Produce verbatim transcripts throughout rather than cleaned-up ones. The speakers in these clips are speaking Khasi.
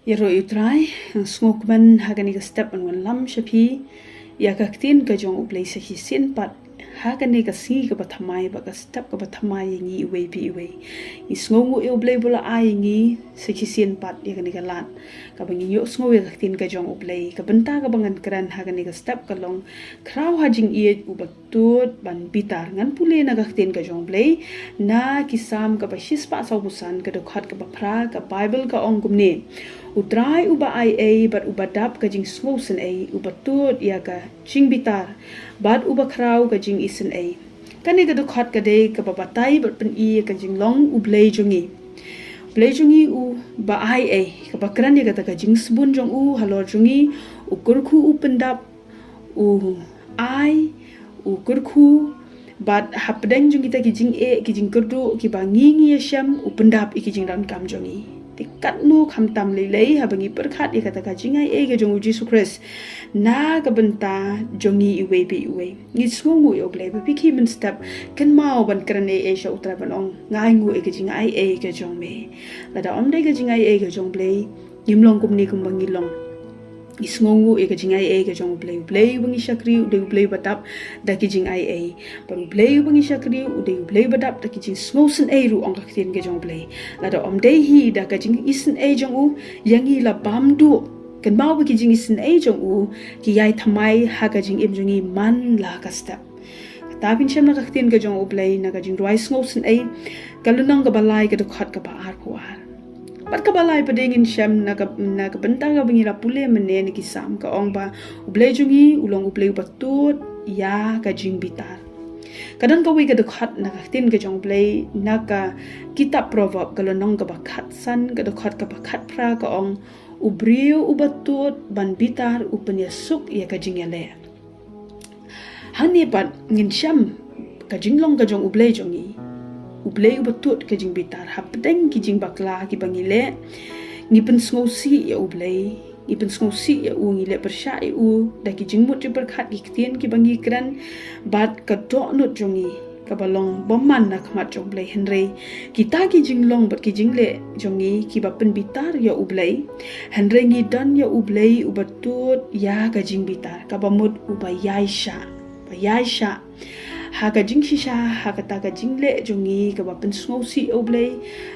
Ïaroh ïa U Trai, nga sngewkmen ha kane ka step ban wanlam sha phi ïa ka ktien ka jong U Blei sa shisien pat ha kane ka sngi kaba thymmai bad ka step kaba thymmai ïa ngi iwei pa iwei. Ngi sngewnguh ïa U Blei ba u la ai ïa ngi sa shisien pat ïa kane ka lad kaba ngin ïohsngew ïa ka ktien ka jong U Blei. Ka bynta kaba ngan kren ha kane ka step ka long khraw ha jingïeit uba tud ban bitar. Ngan pule na ka ktien ka jong U Blei na Ki Salm kaba shispah sawphew san, ka dkhot kaba phra. Ka Baibl ka ong kumne: U Trai uba aiei bad uba dap ka jingsngewsynei, uba tud ïa ka jingbitar bad uba khraw ka jingisynei. Kane ka dkhot ka dei kaba batai bad pyni ïa ka jinglong U Blei jong ngi. U Blei jong ngi uba aiei, kaba kren ïa kata ka jingsbun jong u halor jong ngi. U kyrkhu, u pyndap, u ai, u kyrkhu, bad hapdeng jong kita ki jingeh, ki jingkyrduh kiba ngi ngi ïashem, u pyndap ïa ki jingdonkam jong ngi. Te katno khamtam lei lei haba ngi pyrkhat ïa kata ka jingaiei ka jong U Jisu Khrist na ka bynta jong ngi iwei pa iwei. Ngi sngewnguh ïa U Blei ba phi ki mynstep kynmaw ban kren ei ei sha U Trai ban ong, nga ainguh ïa ka jingaiei ka jong me. Lada ym dei ka jingaiei ka jong U Blei, ngim long kumne kumba ngi long. Ngi sngewnguh ïa ka jingaiei ka jong U Blei. U Blei uba ngi shakri u dei U Blei uba dap da ki jingaiei. Bad U Blei uba ngi shakri u dei U Blei uba dap da ki jingsngewsynei ruh, ong ka ktien ka jong U Blei. Lada ym dei hi da ka jingisynei jong u ïa ngi la bam duh. Kynmaw ba ki jingisynei jong u ki ïai thymmai ha ka jingim jong ngi man la ka step. Kata phin shem na ka ktien ka jong U Blei na ka jingrwai Sngewsynei, ka lynnong kaba lai, ka dkhot kaba arphew ar. Bad kaba lai pat de ngin shem na ka, na ka bynta kaba ngi la pule mynne na Ki Salm, ka ong ba U Blei jong ngi u long U Blei uba tud ïa ka jingbitar. Ka don kawei ka dkhot na ka ktien ka jong U Blei na ka kitab Proverb, ka lynnong kaba khatsan, ka dkhot kaba khatphra, ka ong: U briew uba tud ban bitar u pynïasuk ïa ka jingïaleh. Hangne pat ngin shem ka jinglong ka jong U Blei jong ngi. U Blei uba tud ka jingbitar. Hapdeng ki jingbakla kiba ngi leh, ngi pynsngewsih ïa U Blei, ngi pynsngewsih ïa u, ngi leh pyrshah ïa u da ki jingmut jingpyrkhat, ki ktien kiba ngi kren, bad ka dohnud jong ngi kaba long bymman na khmat jong U Blei. Hynrei kita ki jinglong bad ki jingleh jong ngi kiba pynbitar ïa U Blei. Hynrei ngi don ïa U Blei uba tud ïa ka jingbitar, kaba mut uba ïaishah, ba ïaishah ha ka jingshisha, ha kata ka jingleh jong ngi kaba pynsngewsih ïa U Blei,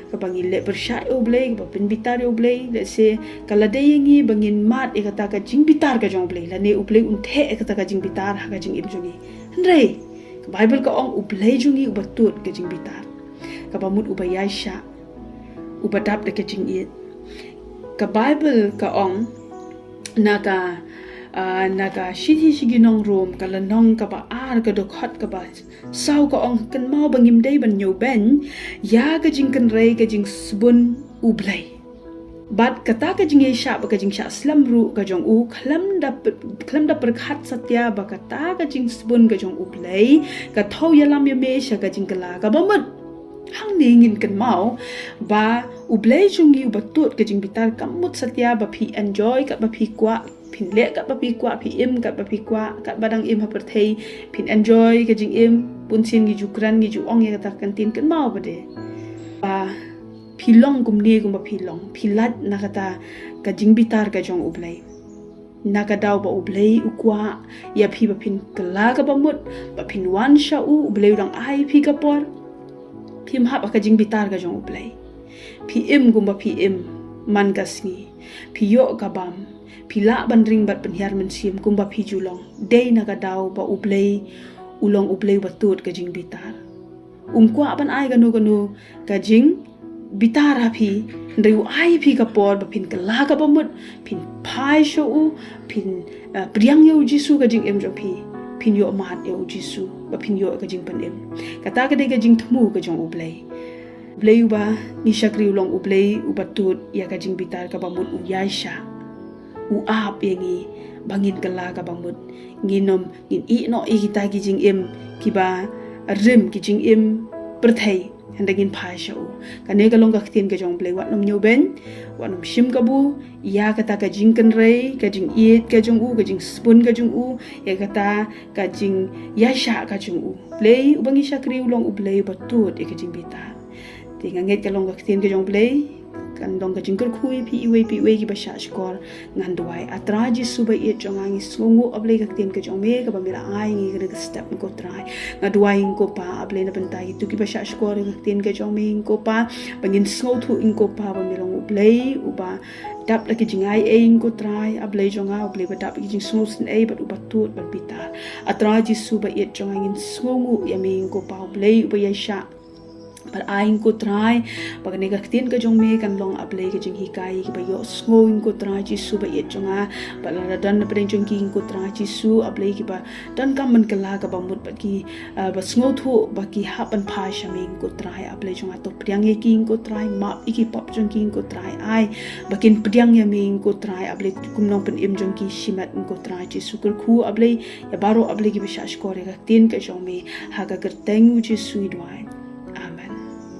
kaba ngi leh pyrshah ïa U Blei, kaba pynbitar ïa U Blei. Lehse ka la dei ïa ngi ba ngin mad ïa kata ka jingbitar ka jong U Blei, lane U Blei un theh ïa kata ka jingbitar ha ka jingim jong ngi. Hynrei ka Baibl ka ong U Blei jong ngi uba tud ka jingbitar, kaba mut uba ïaishah, uba dap da ka jingïeit. Ka Baibl ka ong na ka, ah, na ka shithi sha ki nong Rom, ka lynnong kaba ar, ka dkhot kaba saw, ka ong: Kynmaw ba ngim dei ban ñiewbeiñ ïa ka jingkynrei ka jingsbun U Blei. Bad kata ka jingïaishah bad ka jingshah slem ruh ka jong u, khlem da, khlem da pyrkhat satia ba kata ka jingsbun ka jong U Blei ka thew ïalam ïa me sha ka jingkylla kaba mut. Hangne ngin kynmaw ba U Blei jong ngi uba tud ka jingbitar, kam mut satia ba phi enjoy katba phi kwah, phin leh katba phi kwah, phi im katba phi kwah, katba dang im ha pyrthei phin enjoy ka jingim. Bun sien ngi ju kren, ngi ju ong ïa kata ka ktien, kynmaw ba de ba phi long kumne kumba phi long, phi lait na kata ka jingbitar ka jong U Blei. Na ka daw ba U Blei u kwah ïa phi ba phin kylla kaba mut, ba phin wan sha u, U Blei u dang ai phi ka por, phim hap ha ka jingbitar ka jong U Blei. Phi im kumba phi im man ka sngi, phi ïoh ka bam, phi lah ban ring bad pynhiar mynsiem kumba phi ju long, dei na ka daw ba U Blei u long U Blei uba tud ka jingbitar. Um kwah ban ai kano kano ka jingbitar ha phi, hynrei u ai phi ka por ba phin kylla kaba mut, phin phai sha u, phin, ah, pdiang ïa U Jisu ka jingim jong phi, phin ïoh mad ïa U Jisu, ba phin ïoh ka jingpynim. Kata ka dei ka jingthmu ka jong U Blei. U Blei uba ngi shakri u long U Blei uba tud ïa ka jingbitar, kaba mut u ïaishah, u ap ïa ngi ba ngin kylla kaba mut. Ngin ym, ngin ïeh noh ïa kita ki jingim kiba rim, ki jingim pyrthei, hynrei ngin phai sha u. Kane ka long ka ktien ka jong U Blei: Wat nym ñiewbeiñ, wat nym shim kabu ïa kata ka jingkynrei ka jingïeit ka jong u, ka jingsbun ka jong u, ïa kata ka jingïaishah ka jong u. U Blei uba ngi shakri u long U Blei uba tud ïa ka jingbitar. Te nga ngeit ka long ka ktien ka jong U Blei kan long ka jingkyrkhu ïa phi iwei pa iwei kiba shah shkor. Ngan duwai, A Trai Jisu ba ïeit jong nga, ngi sngewnguh, A Blei, ka ktien ka jong me kaba me la ai ngi kane ka step, ko Trai. Nga duwai, ko Pa, A Blei, na bynta kito kiba shah shkor ïa ka ktien ka jong me, ko Pa, ba ngin sngewthuh, ko Pa, ba me long U Blei uba dap la ki jingai ei, ko Trai, A Blei jong nga, U Blei ba dap la ki jingsngewsynei bad uba tud bad bitar. A Trai Jisu ba ïeit jong nga, ngin sngewnguh ïa me, ko Pa, U Blei uba ïaishah bad ai, ko Trai, ba kane ka ktien ka jong me kan long, A Blei, ka jinghikai kiba ïohsngew, ko Trai Jisu ba ïeit jong nga, bad lada don na pdeng jong ki, ko Trai Jisu, A Blei, kiba donkam ban kylla kaba mut bad ki, ah, ba sngewthuh ba ki hap ban phai sha me, ko Trai, A Blei jong nga, to pdiang ïa ki, ko Trai, map ïa ki pop jong ki, ko Trai, ai ba kin pdiang ïa me, ko Trai, A Blei, kum nongpynim jong ki shimet, ko Trai Jisu. Kyrkhu, A Blei, ïa baroh, A Blei, kiba shah shkor ïa ka ktien ka jong me, ha ka kyrteng U Jisu ngi duwai. Amen.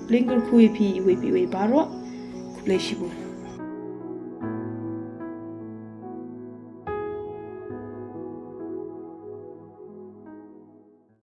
Khublei, kyrkhu ïa phi iwei pa iwei baroh. Khublei shibun.